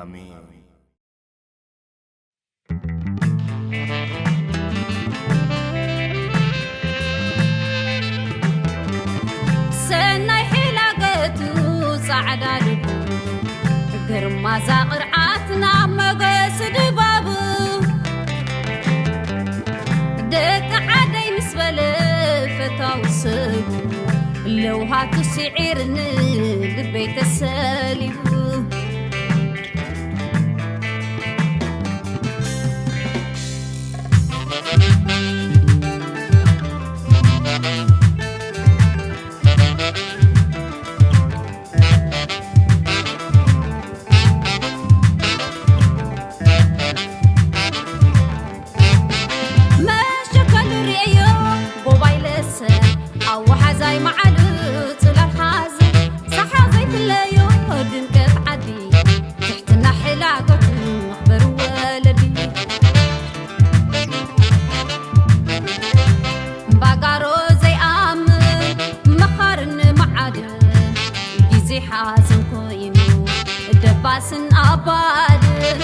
ኣሜን። ሰናይ ሕላገቱ ጻዕዳ ልቡ ግርማዛ ቅርዓትና መገስ ድባቡ ደቂ ዓደይ ምስ በለ ፈታው ሰቡ ለውሃቱ ስዒርኒ ልበይ ተሰሊቡ መሸከሉ ርእዮ ጎባይ ለሰ ኣወሓዛይ መዓሉ ጽላል ሓዘ ሳሓ ዘይፍለዮ ድምቀት ዓዲ ትሕትና ሕላጎት መኽበሪ ወለዲ ባጋሮ ዘይኣምን መኻርን መዓድን ግዜ ሓዘን ኮይኑ ደባስን ኣባድን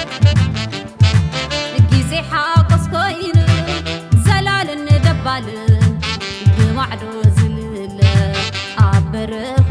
ግዜ ሓጎስ ኮይኑ ዘላልን ደባልን ብማዕዶ ዝልለ ኣብ በረኻ